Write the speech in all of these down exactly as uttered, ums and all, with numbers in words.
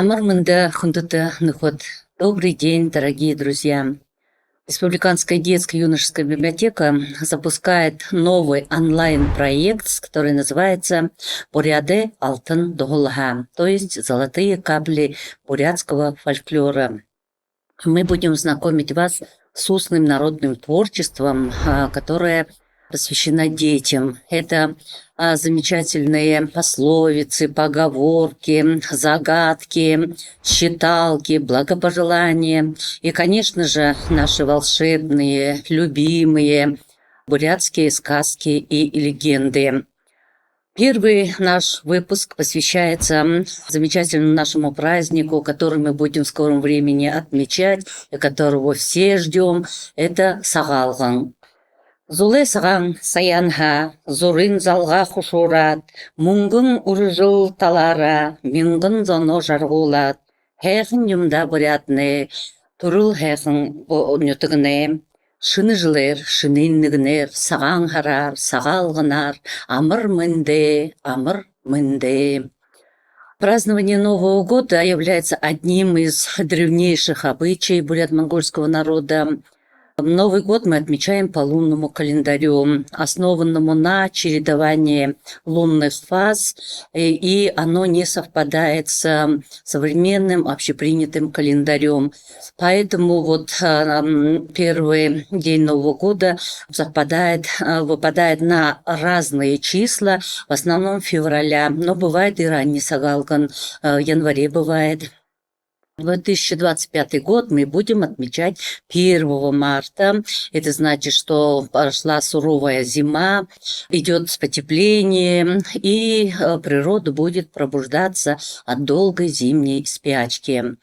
Амар мэндэ, хүндэтэ нүхэд! Добрый день, дорогие друзья! Республиканская детская юношеская библиотека запускает новый онлайн-проект, который называется «Буряадай алтан дуһалһаа», то есть «Золотые капли бурятского фольклора». Мы будем знакомить вас с устным народным творчеством, а, которое посвящено детям. Это, а, замечательные пословицы, поговорки, загадки, считалки, благопожелания и, конечно же, наши волшебные, любимые бурятские сказки и легенды. Первый наш выпуск посвящается, м, замечательному нашему празднику, который мы будем в скором времени отмечать и которого все ждём. Это Сагаалган. Зулай сагаан саяанһаа зурын залгаа хушуураад, мүнгэн үржэл талаараа мянган зоноо жаргуулаад, һайхан юм даа Буряаднай, түрэл һайхан бу-, нютагнай. Шэнэ жэлээр, шэнын нэгэнээр, Сагаан һараар, Сагаалганаар амар мэндэ, амар мэндэ! Празднование Нового года является одним из древнейших обычаев бурят-монгольского народа. Новый год мы отмечаем по лунному календарю, основанному на чередовании лунных фаз, э, и оно не совпадает с современным общепринятым календарём. Поэтому вот, а, м, первый день Нового года совпадает, а, выпадает на разные числа, в основном февраля, но бывает и ранний Сагаалган, а, в январе бывает. Две тысячи двадцать пятый год мы будем отмечать первого марта. Это значит, что прошла суровая зима, идёт потепление, и, э, природа будет пробуждаться от долгой зимней спячки.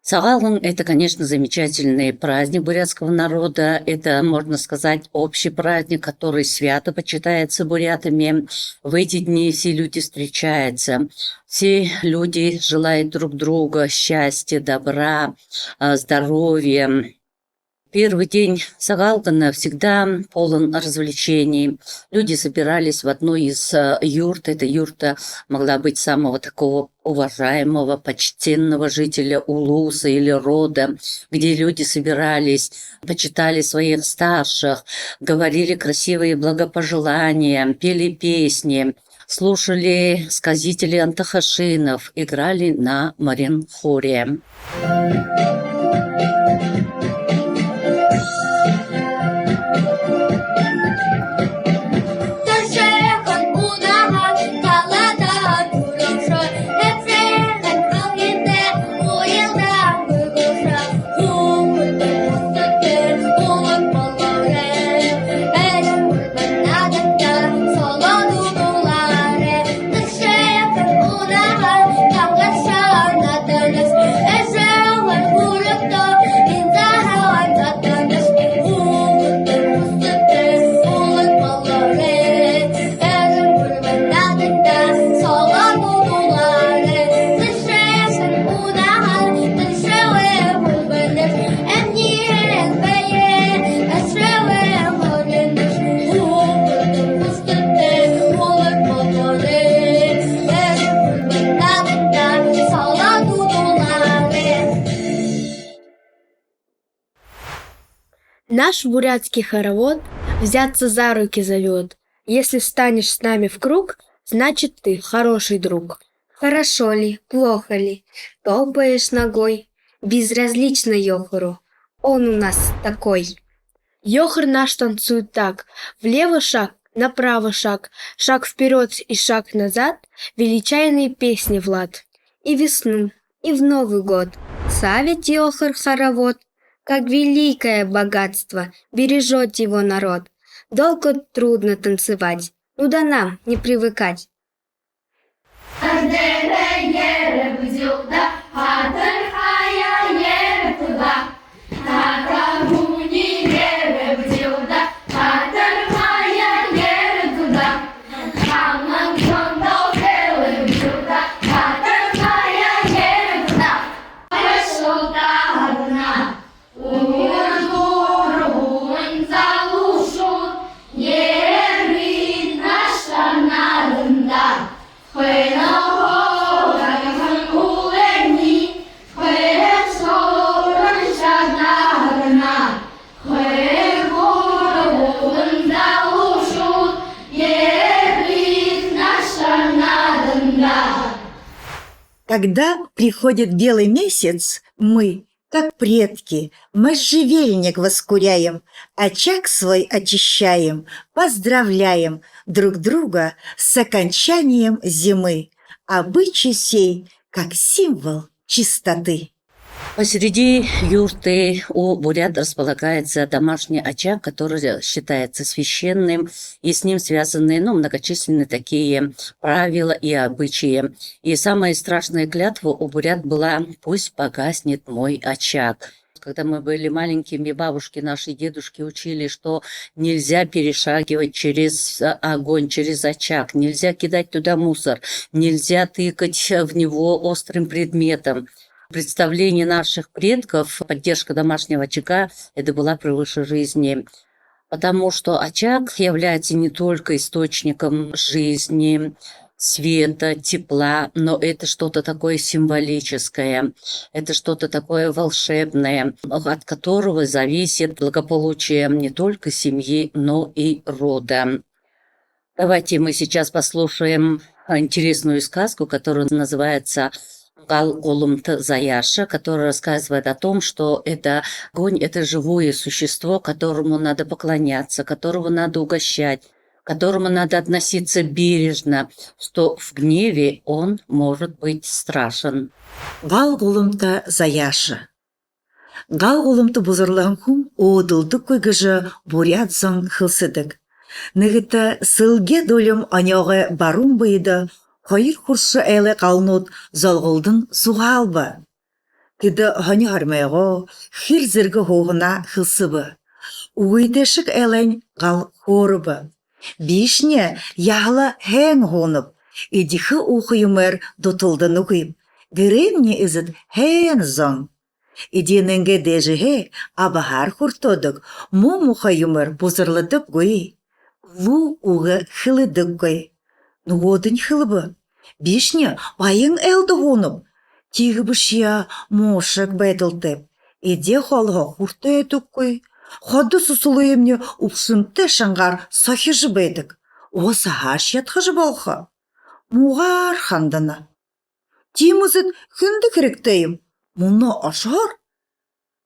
Сагаалган — это, конечно, замечательный праздник бурятского народа. Это, можно сказать, общий праздник, который свято почитается бурятами. В эти дни все люди встречаются. Все люди желают друг друга счастья, добра, а, здоровья. Первый день Сагаалгана всегда полон развлечений. Люди собирались в одной из, э, юрт. Эта юрта могла быть самого такого уважаемого, почтенного жителя улуса или рода, где люди собирались, почитали своих старших, говорили красивые благопожелания, пели песни, слушали сказителей Антохашинов, играли на маринхоре. Наш бурятский хоровод взяться за руки зовёт. Если встанешь с нами в круг, значит, ты хороший друг. Хорошо ли, плохо ли, топаешь ногой, безразлично ёхору, он у нас такой. Ёхор наш танцует так: влево шаг, направо шаг, шаг вперёд и шаг назад, величайные песни в лад. И весну, и в Новый год славит ёхор хоровод, как великое богатство бережёт его народ. Долго трудно танцевать, ну да нам не привыкать. Когда приходит белый месяц, мы, как предки, можжевельник воскуряем, очаг свой очищаем, поздравляем друг друга с окончанием зимы. Обычай сей, как символ чистоты. Посреди юрты у бурят располагается домашний очаг, который считается священным, и с ним связаны, ну, многочисленные такие правила и обычаи. И самая страшная клятва у бурят была: «Пусть погаснет мой очаг». Когда мы были маленькими, бабушки, наши дедушки учили, что нельзя перешагивать через, э, огонь, через очаг, нельзя кидать туда мусор, нельзя тыкать в него острым предметом. Представление наших предков, поддержка домашнего очага, это была превыше жизни. Потому что очаг является не только источником жизни, света, тепла, но это что-то такое символическое, это что-то такое волшебное, от которого зависит благополучие не только семьи, но и рода. Давайте мы сейчас послушаем интересную сказку, которая называется «Гал гуламта заяаша», которая рассказывает о том, что это огонь, это живое существо, которому надо поклоняться, которого надо угощать, к которому надо относиться бережно, что в гневе он может быть страшен. Гал гуламта заяаша. Гал гуламта бузарлаһан хүн өөдэлдэггүй гэжэ буряад зон хэлсэдэг. Нэгэтэ сэлгеэ дулим онёогой баруун бэедэ хоёр хүршэ айлай галнууд золголдон зугаалба. Тэдэ һонин һормойгоо, хэр зэргэ һууһанаа хэлсэбэ. Үгытэйшэг айлайнь гал хөөрэбэ: «Бишни яһала һайн һуунаб, эдихэ ууха юумээр дуталданагүйб. Гэрэймни эзэд һайн зон. Эдеэнэйнгээ дээжэһээ абаһаар хүртөөдэг, муу муухай юумээр бузарладаггүй». Луу үгэ хэлэдэггүй. Нүгөөдэнь хэлэбэ: «Бишни баян айлда һуунаб. Тиигэбэшье муушаг байдалтайб. Эдеэ хоолһоо хүртөөдэггүй. Ходо сүсэлыемни үбшэнтэй шангаар сохижо байдаг. Уһа саһаашье ядхажа болохо». Муугаар хандана. «Тиимэ эзэд хэндэ хэрэгтэй юм? Мүнөө ошоһоор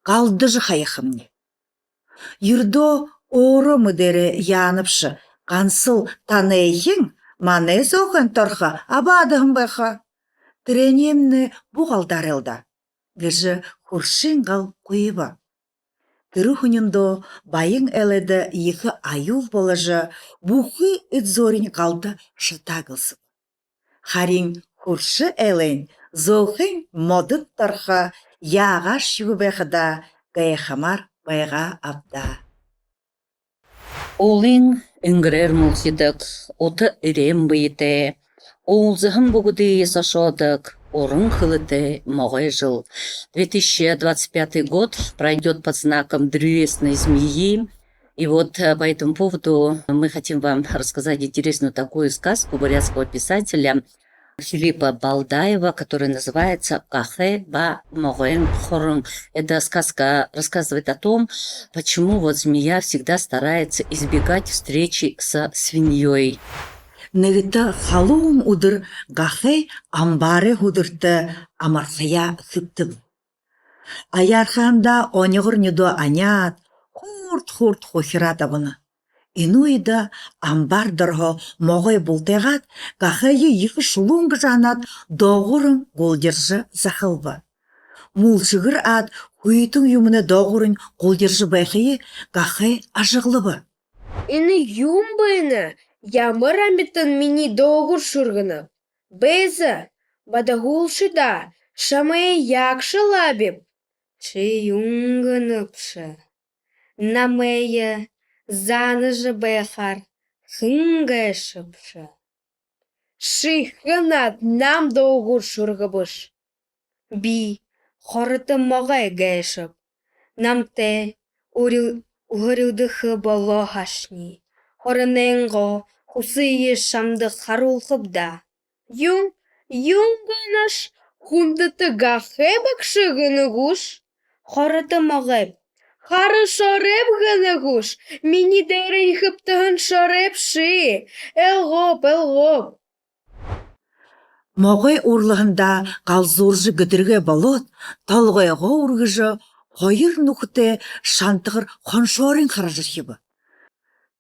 галдажа хаяхамни». «Юрэдөө өөрөө мэдээрэй, яанабши, гансал танайхин манай зөөхэй торхо абаадаһан байха. Тэрэнииемни бү галдаарай даа», — гэжэ хүршын гал гуйба. Тэрэ һүниндөө баян айлда ехэ аюул боложо, бүхы эд зөөриинь галда шатаагалсаба. Харин хүршэ айлайнь зөөхэй модон торхо яагаашьегүй байхадаа гайхамаар байгаа ааб даа. Уулын энгэрээр мүлхидэг, ута эреэн бэетэй, уулзаһан бүгэдые сошоодог, уран хэлэтэй могой жэл. Две тысячи двадцать пятый год пройдёт под знаком древесной змеи. И вот, э, по этому поводу мы хотим вам рассказать интересную такую сказку бурятского писателя Филиппа Балдаева, которая называется «Гахай ба могойн хорон». Эта сказка рассказывает о том, почему вот змея всегда старается избегать встречи со свиньёй. Нэгэтэ халуун үдэр гахай амбаарай һүүдэртэ амархаяа хэбтэбэ. Аяархаһандаа оньгор нюдөө аняад, хуурт-хуурт хухираад абана. Энэ үедэ амбаар доро могой бултайгаад, гахайе ехэ шулуун гэжэ һанаад, доогуурань гулдиржа захалба. Мүлшэгэр аад, хүйтэн юумэнэй доогуурань гулдиржа байхые гахай ажаглаба. «Энэ юун байна? Ямар амитан минии доогуур шүүргэнэб? Бэзэ, бадагуулши даа, шамайе яагша лэ абиб?» «Ши юун гэнэбши? Намайе заанажа байхаар хэн гээшэбши? Ши хэн аад нам доогуур шүүргэбэш?» «Би хорото могой гээшэб. Намтай үрил-, үһэрилдэхэ болоо һаашни, хоронойнгоо хүсые шамда харуулхаб даа». «Юун, юун гэнэш, хүндэтэ гахай багша гэнэ гүш?» «Хорото могойб». «Хара шоройб гэнэ гүш? Минии дээрэнь хэбтэһэн шоройбши. Элгөөб, элгөөб». Могой уурлаһандаа галзууржа гэдэргээ болоод, толгойгоо үргэжэ, хоёр нүхэтэй шантагар хоншоорынь харажархиба.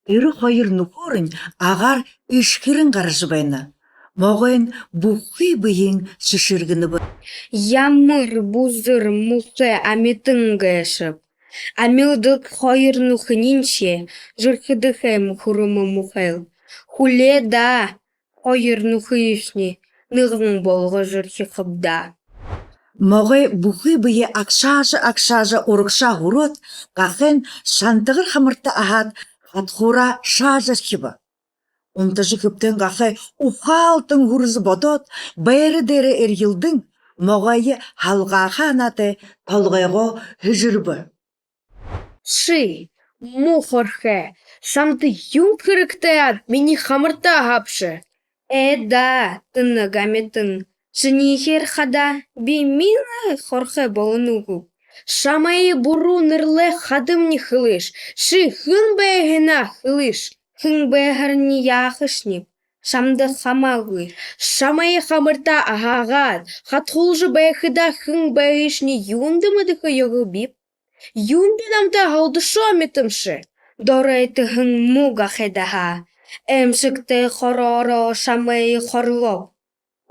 Тэрэ хоёр нүхөөрнь агаар эшхэрэн гаража байна. Могойн бүхы бэеын шэшэргэнэбэ. Ямар бүзэр муухай амитан гээшэб. Амилдаг хоёр нүхэнииньшье жэрхэдэхэйм хүрэмэ муухайл. Хүлеэ даа, хоёр нүхыешни нэгэн болгожорхихоб даа. Могой бүхы бэеэ агшаажа, агшаажа урагшаа хүрөөд, гахайн шантагар хамарта аһаад, хадхуураа шаажархиба. Унтажа хэбтэһэн гахай ухаалтан хүрэжэ бодоод, байра дээрээ эрьелдэн, могойе халгааха һанаатай толгойгоо һэжэрбэ. Ши, муу хорхой, шамда юун хэрэгтэй аад минии хамарта аһаабши? Ээ даа, тэнэг амитан, шиниихээр хадаа би мина хорхой болоногүйб. Шамайе буруу нэрлээ хадамни хэлыш, ши хэн байһанаа хэлыш, хэн байһаарни яахашниб, шамда хамаагүй. Шамайе хамарта аһаагаад, хадхуулжа байхадаа хэн байһыешни юундэ мэдэхэ ёһотой биб? Юундэ намтай холдошоо, амитанши? Дорой тэһэн муу гахайда һаа, эмшэгтэй хороороо шамайе хорлооб.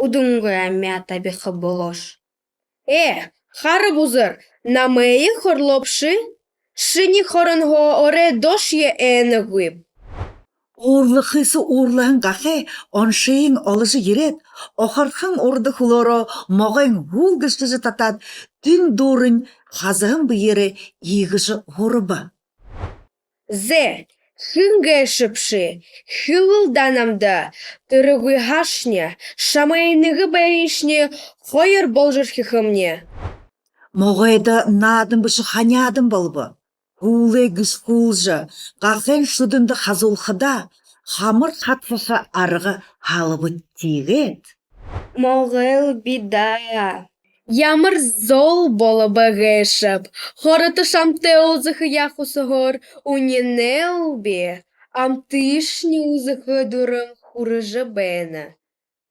Үдэнгөө амяа табиха болоош. Ээ, хара бүзэр, намайе хорлообши? Шинии хоронһоо оройдоошье ээнэгүйб. Уурлахыешье уурлаһан гахай оншыень оложо ерээд, охорхон урда хүлөөрөө могойн һүүл гэшхэжэ татаад, тэн дүүрэнь хазаһан бэеэрээ иигэжэ һураба. Зэ, хэн гээшэбши, хэлэл даа намда, тэрэгүй һаашни, шамайе нэгэ байһыешни хоёр болгожорхихомни. Могойдо наадан бэшэ, һаняадан болобо. Һүүлээ гэшхүүлжэ, гахайн шүдэндэ хазуулхадаа, хамар хадхаха арга һалаба тиигээд. Могойл би даа. Ямар зол болобо гээшэб. Хорото шамтай уулзахаяа хүсөөр үнинээл би. Амтыешни үзэхэ дурам хүрэжэ байна.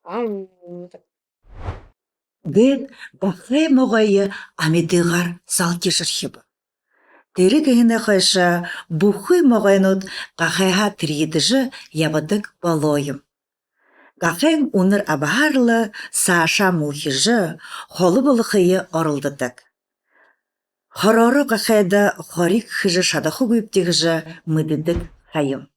Ам. Гээд гахай могойе амидыгаар залтижархиба. Тэрэ гэһэнһээ хойшо бүхы могойнууд гахайһаа тэрьедэжэ ябадаг болоо юм. Гахайн үнэр абаһаар лэ саашаа муухижа, холо болохые оролдодог. Хороороо гахайда хориг хэжэ шадахагүйбди гэжэ мэдэдэг ха юм.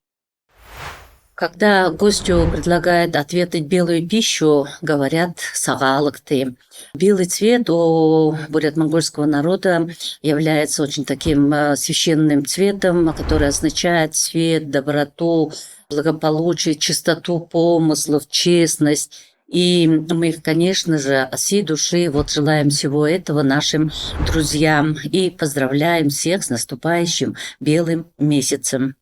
Когда гостю предлагают отведать белую пищу, говорят: «Сагаалганты». Белый цвет у бурят-монгольского народа является очень таким, э, священным цветом, который означает свет, доброту, благополучие, чистоту помыслов, честность. И мы, конечно же, от всей души вот желаем всего этого нашим друзьям и поздравляем всех с наступающим белым месяцем.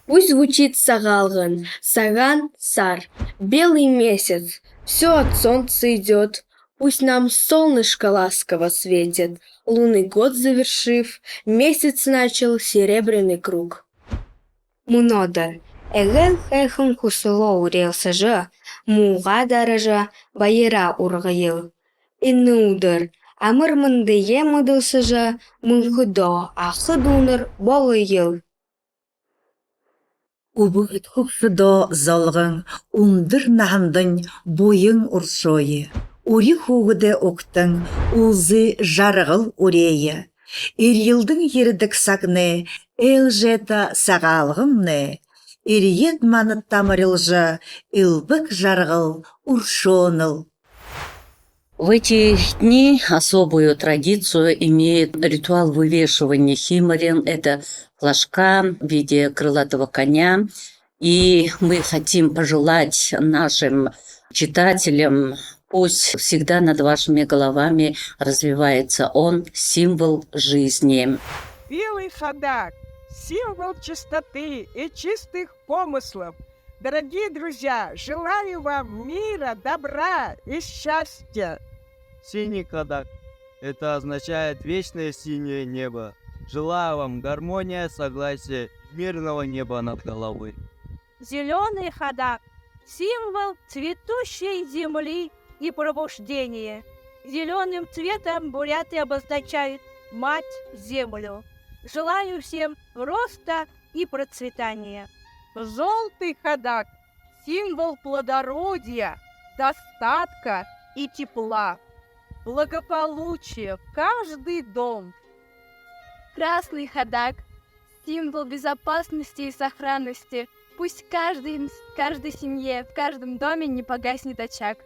Пусть звучит Сагаалган, Сагаан сар, белый месяц, всё от солнца идёт. Пусть нам солнышко ласково светит, лунный год завершив, месяц начал серебряный круг. Мүнөөдэр эгээл һайхан хүсэлөө үреэлсэжэ, муугаа даража, баяраа ургаял. Энэ үдэр амар мэндые мэдэлсэжэ, мүнхэдөө аха дүүнэр болоёл. Үбгэд хүгшэдөө золгон, үндэр наһандань буян үршөөе. Үри хүүгэдээ угтан, үлзы жаргал үреэе. Эрьелдэн ерэдэг сагнай, ээлжээтэ Сагаалганмнай, эрьеэд манадта амарилжа, элбэг жаргал үршөөнэл. В эти дни особую традицию имеет ритуал вывешивания химарин. Это флажка в виде крылатого коня. И мы хотим пожелать нашим читателям, пусть всегда над вашими головами развивается он, символ жизни. Белый ходак, символ чистоты и чистых помыслов. Дорогие друзья, желаю вам мира, добра и счастья. Синий ходак. Это означает вечное синее небо. Желаю вам гармония, согласия, мирного неба над головой. Зелёный ходак. символ цветущей земли и пробуждения. Зелёным цветом буряты обозначают Мать Землю. Желаю всем роста и процветания. Жёлтый ходок — символ плодородия, достатка и тепла. Благополучие в каждый дом. Красный ходок — символ безопасности и сохранности. Пусть в каждой, в каждой семье, в каждом доме не погаснет очаг.